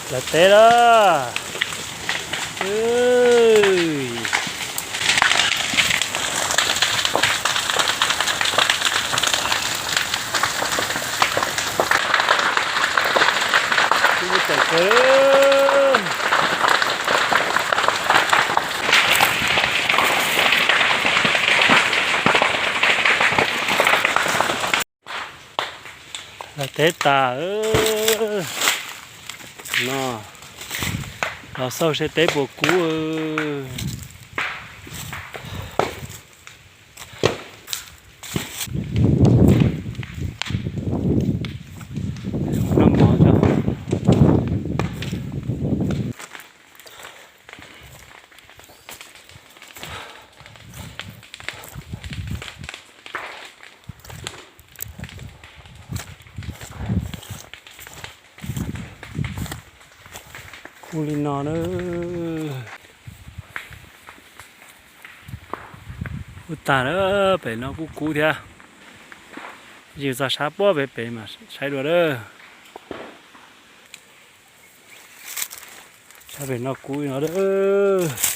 Lawv teb lawm. Lawv teb tas no, los xauj seb teb puas kub. Kub li no na. Kub tag lawm, pem no kuj kub thiab. Yus txog sab puag pem pem mas saib dua lawm. Sab pem no kub li no lawm.